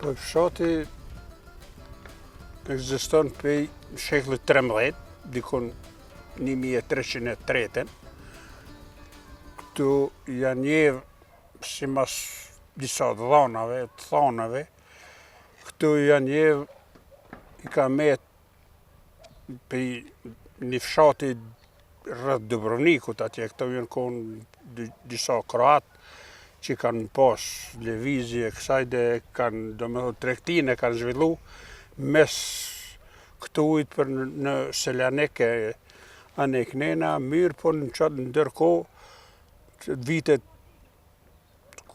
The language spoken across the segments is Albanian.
Po fshati ekziston prej shekullit 13, dikun 1303-ën. Këtu Janjevë, simas disa dhanave, të thanave, këtu Janjevë i ka met prej një fshati rreth Dubrovnikut, atje këto janë konë disa kroatë që kanë pas lëvizje kësaj dhe kanë, domethonë, tregtinë e kanë zhvillu mes këtuhit për në Selanik e anej knena, mirëpo në qatë ndërkohë, vitet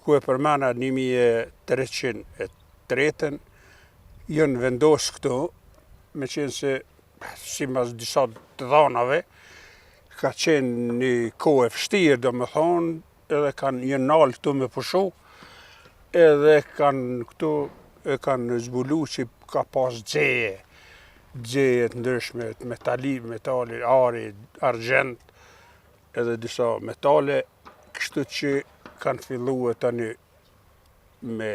ku e përmena 1303-ën, janë vendos këtu, meqenëse simas disa të dhanave, ka qenë një kohë e vështirë, domethonë, edhe kanë janë nalë këtu me pushu, edhe kanë këtu e kanë zbulu që ka pas xehe, xehe të ndryshme, metali, metali, ari, argjend, edhe disa metale, kështu që kanë fillue tani me,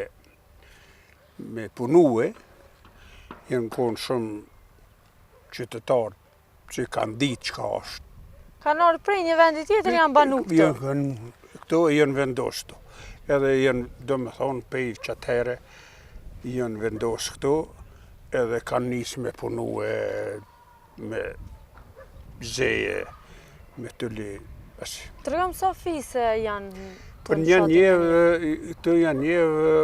me punue, janë konë shumë qytetarë që kanë ditë çka është. Kanë ardhë prej një vendi tjetër janë banu këtu. Janë, këtu janë vendosë këtu. Edhe janë, domethonë, prej qatëherë, janë vendosë këtu, edhe kanë nisë me punue, me xehe, me tëli, asi. Tregom sa fise janë Po në Janjevë, këtu Janjevë,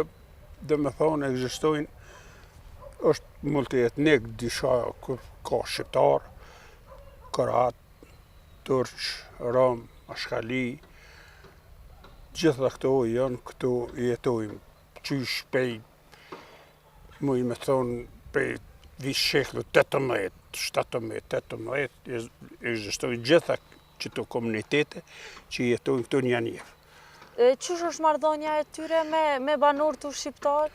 domethonë, ekzistojnë, është multietnik, disa ka shqiptar, kroat, turq, rom, ashkali, gjitha këto janë këtu jetojnë, qysh pej, muj me thonë, pej vi shekullit 18, 17, 18, ekzistojnë gjitha qëto komunitete që jetojnë këtu në Janjevë. Qysh është marrëdhënia e tyre me, me banorët shqiptarë?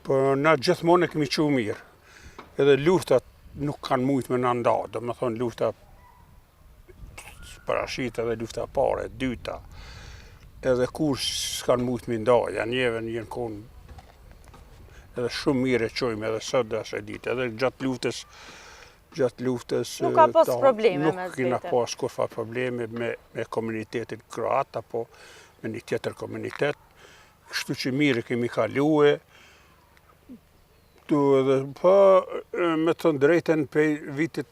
Po, na gjithmonë e kemi çu mirë. Edhe luftat nuk kanë mujtë me na nda, domethonë lufta parashit edhe lufta e parë, e dyta, edhe kurrë s'kanë mujtë me nda, Janjevën janë konë edhe shumë mirë e çojmë edhe sot dhe asaj ditë, edhe gjatë luftës gjatë luftës... Nuk ka pas probleme me Nuk kena pas kurrfarë probleme me, me komunitetin kroat apo me një tjetër komunitet. Kështu që mirë kemi kalue. Tu edhe, po, me të drejtën prej vitit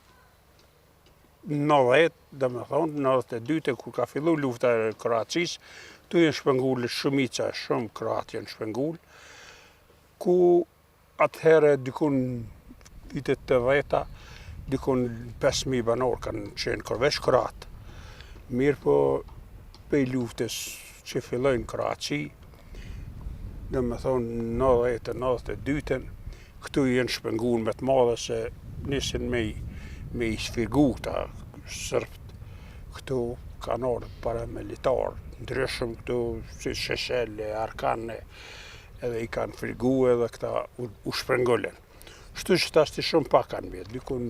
90, domethonë, 92, kur ka fillu lufta e Kroacisë, tu janë shpërngulë shumica, shumë kroatë janë shpërngulë, ku Atëherë dikun vitet tetëdhjeta, dikun 5.000 banorë kanë qenë kër veç kroatë. Mirëpo, pej luftës që filloi në Kroaci, domethonë 90 e 92-ën, këtu janë shpërngul me të madhe se nisin me, me i sfrigu këta sërbët, këtu kanë ardhë paramilitarë, ndryshëm këtu, si Sheshel e Arkan e, edhe i kanë frigu edhe këta u, u shpërngulën. Kështu që tashti shumë pak kanë mbetë, dikun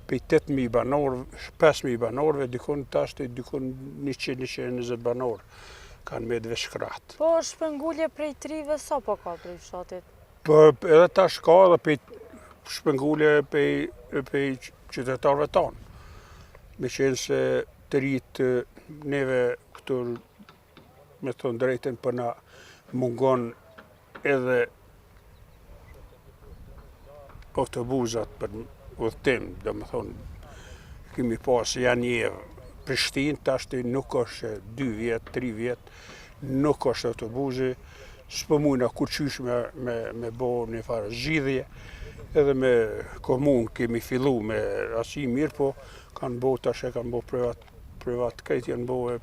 prej 8.000 banorë, 5.000 banorëve, dikun tashti dikun 100-120 banorë kanë mbetë veç kroatë. Po shpërngulje prej të rinjve sa po ka prej fshatit? Po edhe tash ka edhe prej shpërngulje prej, prej qytetarëve tanë. Meqenëse të rinjtë neve këtu me thonë drejtën po na mungon edhe autobuzat për udhëtim, domethonë, kemi pas Janjevë, Prishtinë, tashti nuk është 2 vjet, 3 vjet, nuk është autobuzi, s'po mujna kurqysh me, me, me bo një farë zgjidhje, edhe me komunë kemi fillu me asi mirë, po kanë bo tash e kanë bo privat, privat krejt janë bo e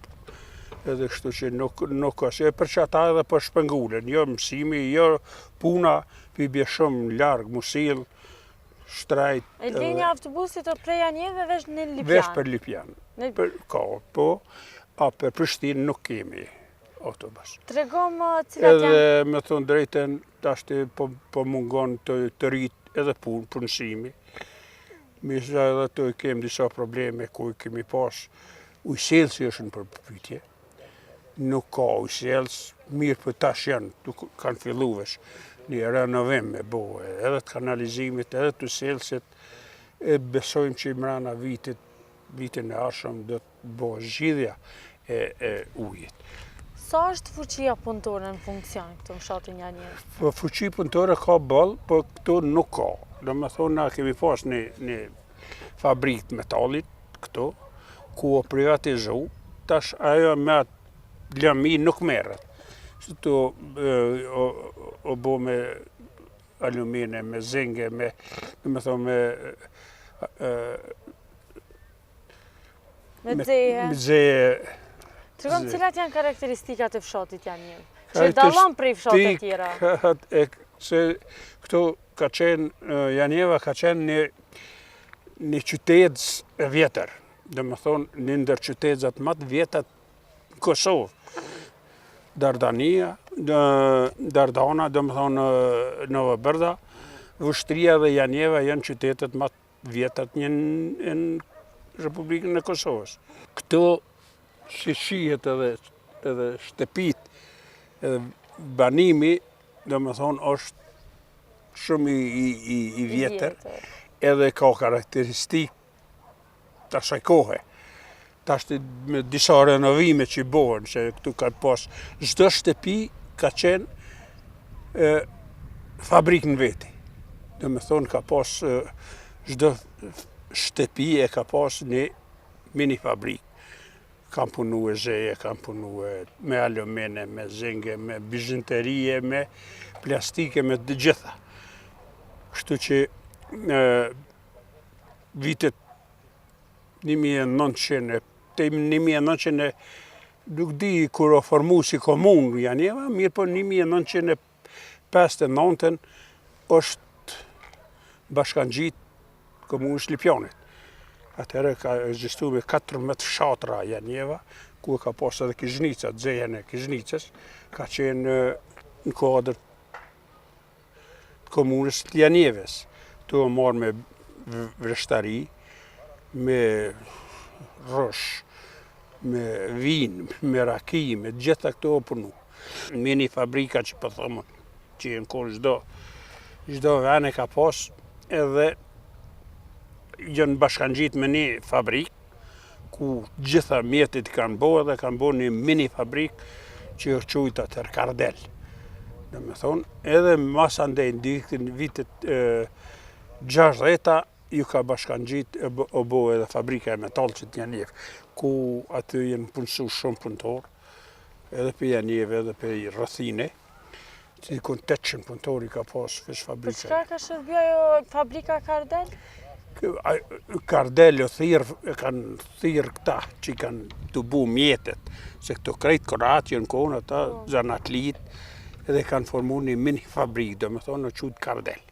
edhe kështu që nuk, nuk është. E për qata edhe po shpërngulen, jo mësimi, jo puna, pi bje shumë larg, mu sill, shtrajt. E linja autobusit të prej Janjeve veç në Lipjan? Veç për Lipjan. Në... Për, ka, po, a për Prishtinë nuk kemi autobus. Tregom cilat janë? Edhe me thonë drejtën, tashti po, po mungon të, të rinjtë edhe punë, punësimi. Mirë edhe të i kemi disa probleme ku i kemi pas ujësjellësi është në përpytje. Nuk ka ujësjellës, mirë për tash janë, kanë fillu veç. Një renovim me bo edhe të kanalizimit, edhe të ujësjellësit, e besojmë që mrena vitit, vitin e ardhshëm do të bëhet zgjidhja e, e ujit. Sa është fuqia punëtore në funksion këtu në fshatin Janjevë? Po, fuqi punëtore ka boll, po këtu nuk ka. Domethonë, na kemi pas një, një fabrikë të metalit këtu, ku u privatizu, tash ajo me atë lëmi nuk merret. Këtu o, o bo me alumine, me zinge, me, domethonë, me Me xehe. Me xehe. Tregom cilat janë karakteristikat e fshatit Janjevë? Që e dallon prej fshateve tjera? E, se këtu ka qenë, Janjeva ka qenë një, një qytezë e vjetër. Domethonë, një ndër qytezat më të vjetrat në Kosovë. Dardania, Dardana, domethonë, Nova Bërda, Vushtrria dhe Janjeva janë qytetet më të vjetrat në Republikën e Kosovës. Këtu si shihet edhe, edhe shtëpit, edhe banimi, domethonë, është shumë i, i, i, i vjetër, edhe ka karakteristikë të asaj kohe. Tashti me disa renovime që bohen, se këtu ka pas, çdo shtëpi ka qenë e, fabrikë në veti. Domethonë, ka pas, çdo shtëpi e ka pas një mini fabrikë. Kam punu e xeje, kam punu e me alumine, me zinge, me bizhuterie, me plastike, me të gjitha. Kështu që në vitet 1900 te 1900 nuk di kur u formu si komunë Janjeva, mirëpo 1959 është bashkangjit komunës Lipjanit. Atëherë ka ekzistu me 14 fshatra Janjeva, ku e ka pas edhe Kizhnica, xehen e Kizhnicës, ka qenë në kuadër të komunës të Janjevës. Tu u marrë me vreshtari, me rrush, me vinë, me raki, me gjitha këto u punu. Mini fabrika që po thëmë, që janë konë çdo, çdo ven e ka pas, edhe janë bashkangjit me një fabrikë, ku gjitha mjetet i kanë bo edhe kanë bo një mini fabrikë që është qujtë atëherë Kardel. Domethonë, edhe masandej në vitet 60-ta ju ka bashkangjit e u bo edhe fabrika e metalcit në Janjevë, ku aty janë punësu shumë punëtorë, edhe prej Janjeve edhe prej rrethine, Dikun 800 punëtori ka pas veç fabrika. Për çka ka shërby ajo fabrika Kardel? Kardel o thirrë, e kanë thirrë këta që kanë të bu mjetet, se këto krejt kroatë janë konë ata, po. zanatlit, edhe kanë formu një mini fabrikë, domethonë u qujt Kardel.